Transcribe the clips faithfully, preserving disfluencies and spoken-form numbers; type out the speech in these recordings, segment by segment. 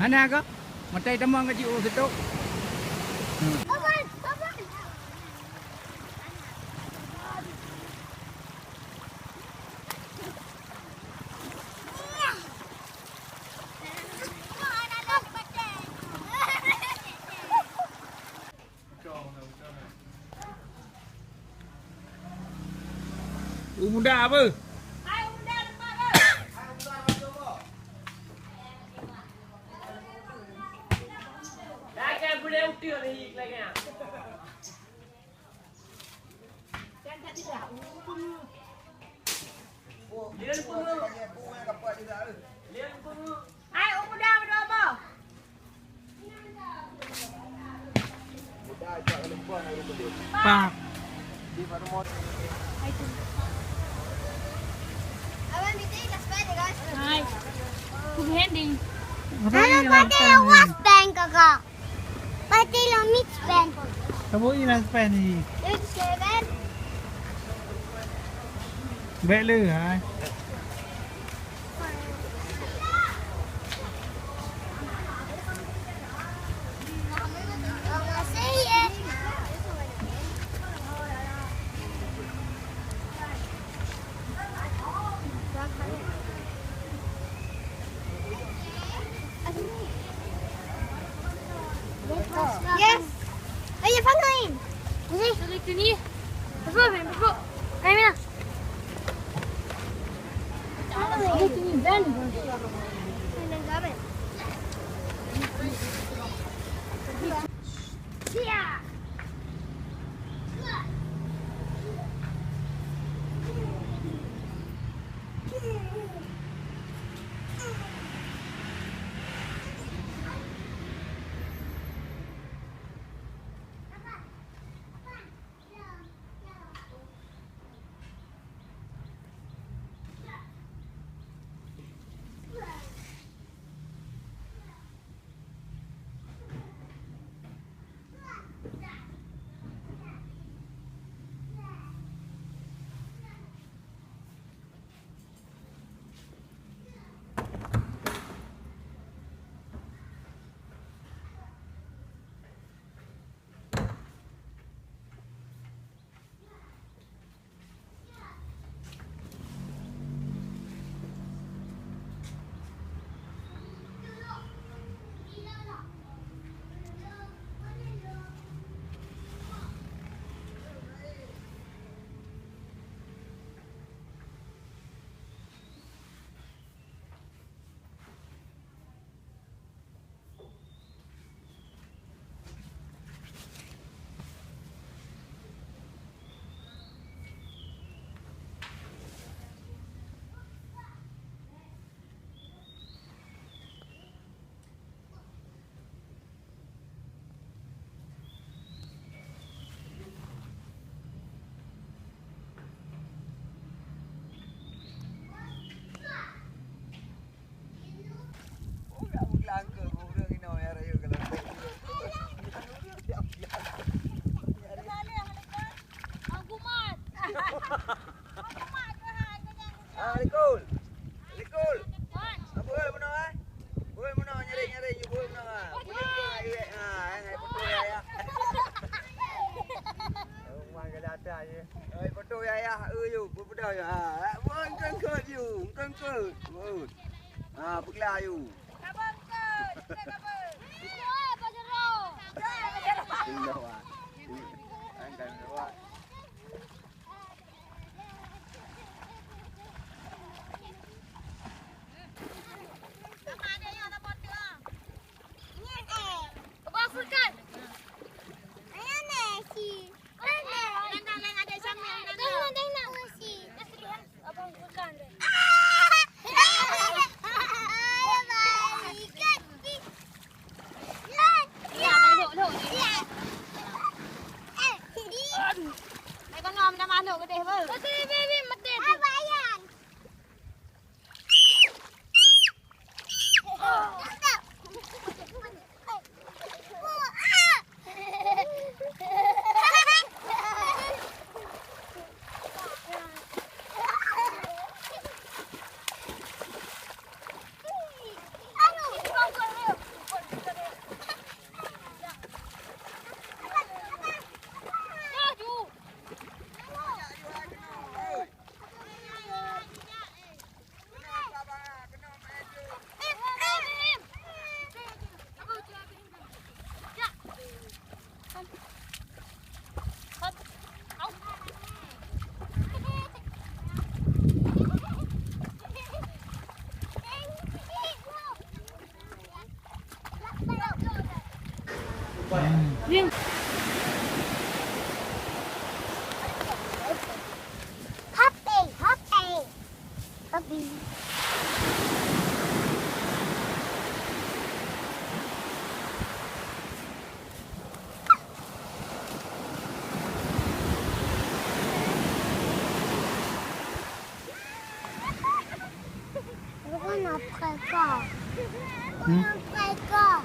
Hana ka? Matai tamong ka jiôh seutôt. U muda apa? Hai, u muda, u muda apa? Pak. Hai. Kubu handing. Apa yang pakai was bank, Kakak? Pakai lo mix bank. Kamu ini lah spend ni. Mix seven. Baik le, hai. Yes. Ayo, Fanghain. Ni. Sorry, tu ni. Apa, apa, apa? Ayo, mana? Ayo, tu ni, Ben. Siap. Ah, Likul. Likul. Apa bunoe, eh? Bunoe, bunoe, nyari, nyari, bunoe, bunoe, ah. Bunoe, ah, eh, eh, ah, eh, foto ya, ya. Oh, mai ke atas je. Eh, foto ya, ya, eh, yu, bunoe, ya. Ah, bunoe, engkon kot, yu, engkon kot. Oh. Ah, peugelah, yu. Indah, ah. Angkat, ah. Happy, happy, happy. Bukan apa kau. Hmm? Apa kau?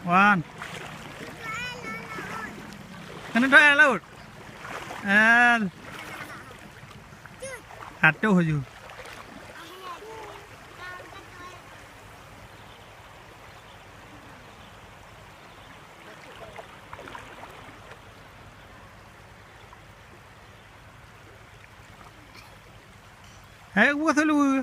Wan. Keuneuk toel laôt. Al. Atoh ju. Hai, gua selalu.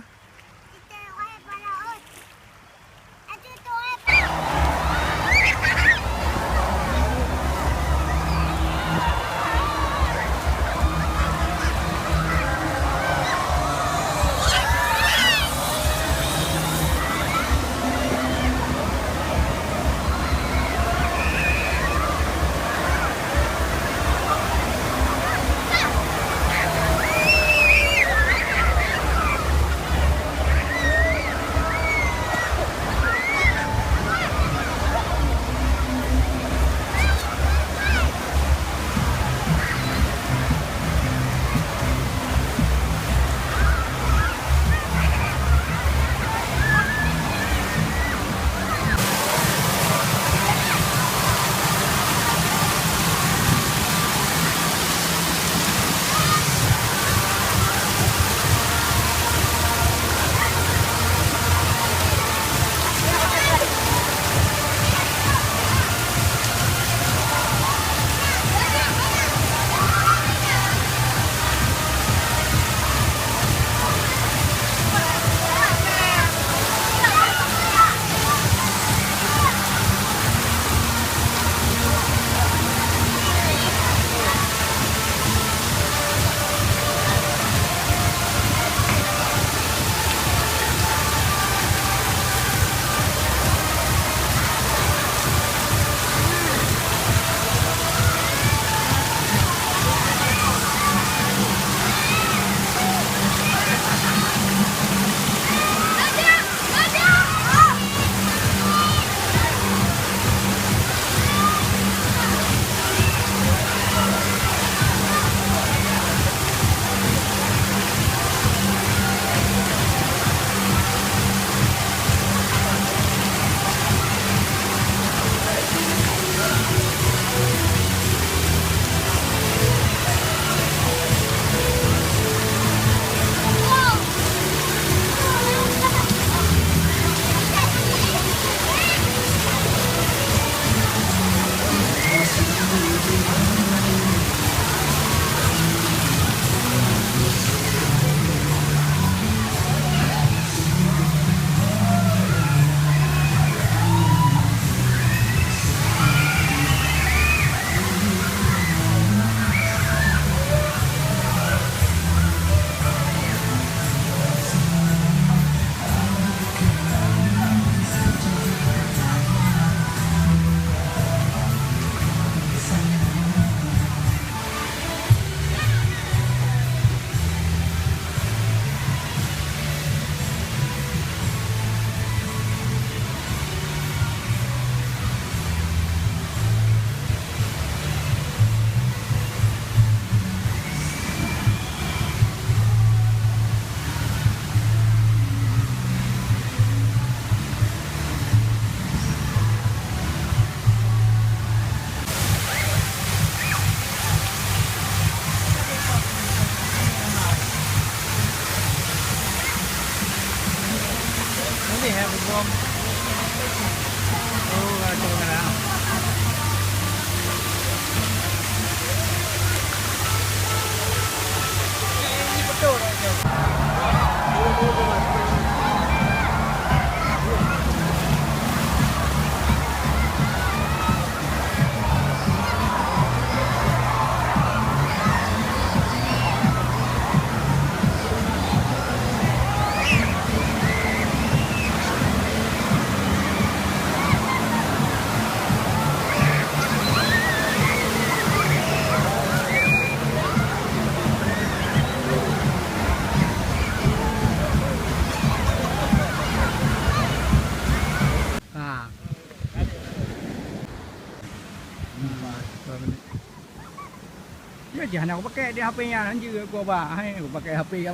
Ya, jangan aku pakai dia H P-nya, anjir aku, bah. Hai, aku pakai H P.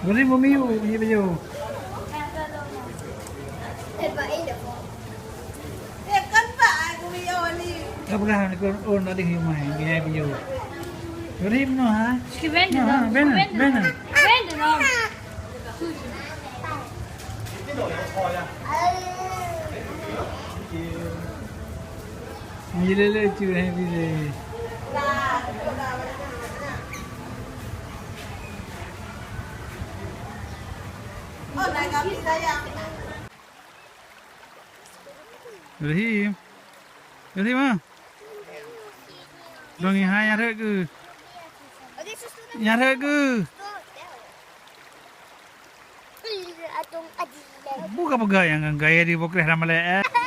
Beri memiu, memiu baju. Ka peugah, oh, nak deh, mai, gaya baju. Beri menu, ha? Benda, benda. Benda. Ni le le cu hai bile. Ibrahim. Ibrahim ah. Dong hai nyarek ke? Nyarek ke? Buka peugah nyang gaya di Bokreh Ramalek, eh.